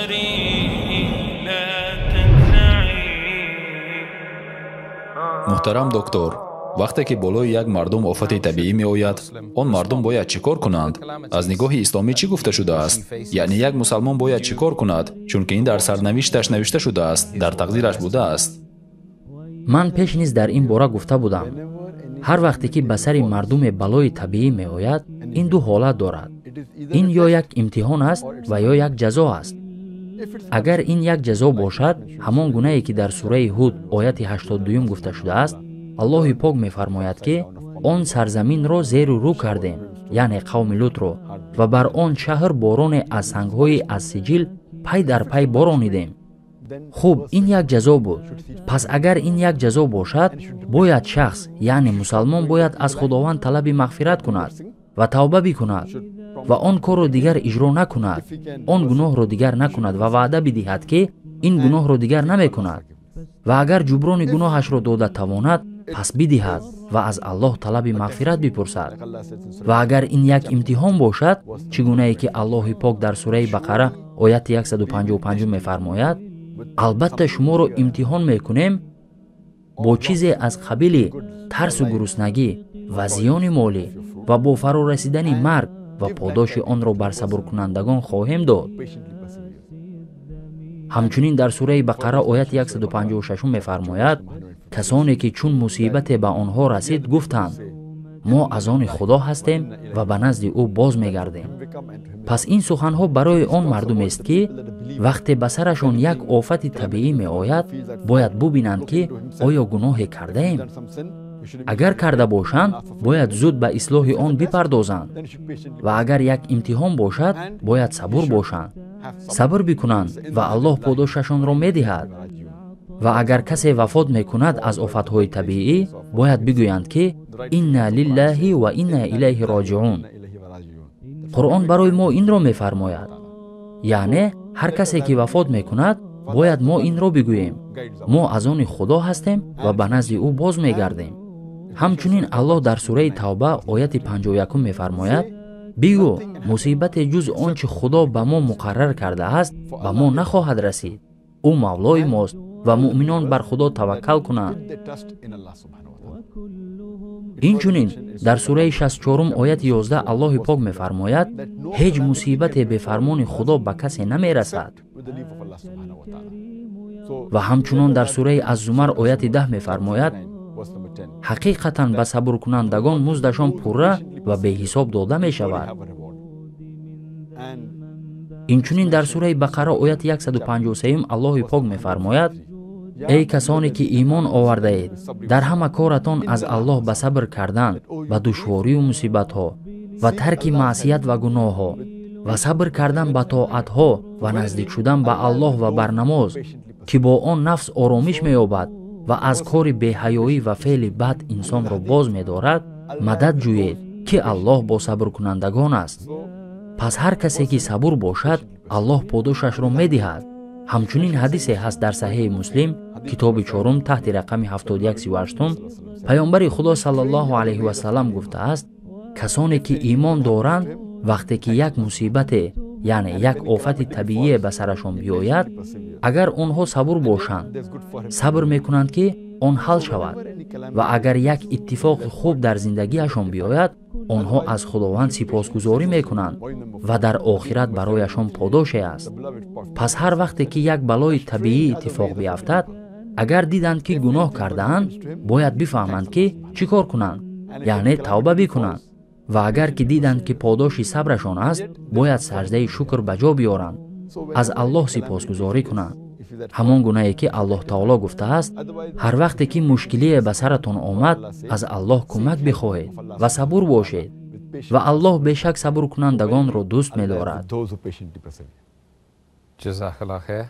صبري لا تدعي. Муҳтарам доктор, вақте ки болои як мардум офати табиӣ меояд, он мардум бояд чӣ кор кунанд? Аз нигоҳи исломӣ чӣ гуфта шудааст? Яъне як мусалмон бояд чӣ кор кунад, чунки ин дар сарнавишташ навишта шудааст, дар тақдираш будааст? Ман пеш низ дар ин бора гуфта будам. Ҳар вақте ки ба сари мардуме балои табиӣ меояд, ин ду ҳолат дорад: ин ё як имтиҳон аст ва ё як ҷазо аст. Агар ин як ҷазо бошад, ҳамон гунае ки дар сураи Ҳуд, ояти 82 гуфта шудааст, Аллоҳи Пок мефармояд, ки он сарзаминро зеру рӯ кардем, яъне қавми Лутро, ва бар он шаҳр бороне аз сангҳои аз сиҷил пай дар пай боронидем. Хуб, ин як ҷазо буд. Пас агар ин як ҷазо бошад, бояд шахс, яъне мусалмон, бояд аз Худованд талаби мағфират кунад ва тавба бикунад ва он корро дигар иҷро накунад, он гуноҳро дигар накунад ва ваъда бидиҳад, ки ин гуноҳро дигар намекунад, ва агар ҷуброни гуноҳашро дода тавонад, пас бидиҳад ва аз Аллоҳ талаби мағфират бипурсад. Ва агар ин як имтиҳон бошад, чӣ гунае ки Аллоҳи Пок дар сураи Бақара, ояти 155 мефармояд: «Албатта, шуморо имтиҳон мекунем бо чизе аз қабили тарсу гуруснагӣ ва зиёни молӣ ва бо фаро расидани марг, ва подоши онро бар сабркунандагон хоҳем дод». Ҳамчунин дар сураи Бақара, ояти 156 мефармояд: «Касоне ки чун мусибате ба онҳо расид, гуфтанд: мо аз они Худо ҳастем ва ба назди ӯ боз мегардем». Пас ин суханҳо барои он мардумест, ки вақте ба сарашон як офати табиӣ меояд, бояд бубинанд, ки оё гуноҳе кардаем. Агар карда бошанд, бояд зуд ба ислоҳи он бипардозанд. Ва агар як имтиҳон бошад, бояд сабур бошанд, сабр бикунанд ва Аллоҳ подошашонро медиҳад. Ва агар касе вафот мекунад аз офатҳои табиӣ, бояд бигӯянд, ки «Инна лиллаҳи ва инна илайҳи роҷиун». Қуръон барои мо инро мефармояд, яъне ҳар касе ки вафот мекунад, бояд мо инро бигӯем: «Мо аз они Худо ҳастем ва ба назди ӯ боз мегардем». Ҳамчунин Аллоҳ дар сураи Тавба, ояти 51 мефармояд: «Бигӯ: мусибате ҷуз он чӣ Худо ба мо муқаррар кардааст, ба мо нахоҳад расид. Ӯ мавлои мост ва муъминон бар Худо таваккал кунанд». Инчунин дар сураи 64, ояти 11 Аллоҳи Пок мефармояд: «Ҳеҷ мусибате бефармони Худо ба касе намерасад». Ва ҳамчунон дар сураи Аззумар, ояти 10 мефармояд: «Ҳақиқатан, ба сабркунандагон муздашон пурра ва беҳисоб дода мешавад». Инчунин дар сураи Бақара, ояти 153 Аллоҳи Пок мефармояд: «Эй касоне ки имон овардаед, дар ҳама коратон аз Аллоҳ ба сабр кардан ба душворию мусибатҳо ва тарки маъсият ва гуноҳҳо ва сабр кардан ба тоатҳо ва наздик шудан ба Аллоҳ ва бар намоз, ки бо он нафс оромиш меёбад ва аз кори беҳаёӣ ва феъли бад инсонро боз медорад, мадад ҷӯед, ки Аллоҳ бо сабркунандагон аст». Пас ҳар касе ки сабур бошад, Аллоҳ подошашро медиҳад. Ҳамчунин ҳадисе ҳаст дар Саҳеҳи Муслим, китоби чорум, таҳти рақами 7138. Паёмбари Худо саллаллоҳу алайҳи васалам гуфтааст: «Касоне ки имон доранд, вақте ки як мусибате, яъне як офати табиие ба сарашон биёяд, агар онҳо сабур бошанд, сабр мекунанд, ки он ҳал шавад. Ва агар як иттифоқи хуб дар зиндагиашон биёяд, онҳо аз Худованд сипосгузорӣ мекунанд ва дар охират барояшон подоше аст». Пас ҳар вақте ки як балои табиӣ иттифоқ биафтад, агар диданд, ки гуноҳ кардаанд, бояд бифаҳманд, ки чӣ кор кунанд, яъне тавба бикунанд. Ва агар ки диданд, ки подоши сабрашон аст, бояд саждаи шукр ба ҷо биёранд, аз Аллоҳ сипосгузорӣ кунанд, ҳамон гунае ки Аллоҳ таоло гуфтааст: «Ҳар вақте ки мушкилие ба саратон омад, аз Аллоҳ кӯмак бихоҳед ва сабур бошед ва Аллоҳ бешак сабуркунандагонро дӯст медорад». Jazakallah khair.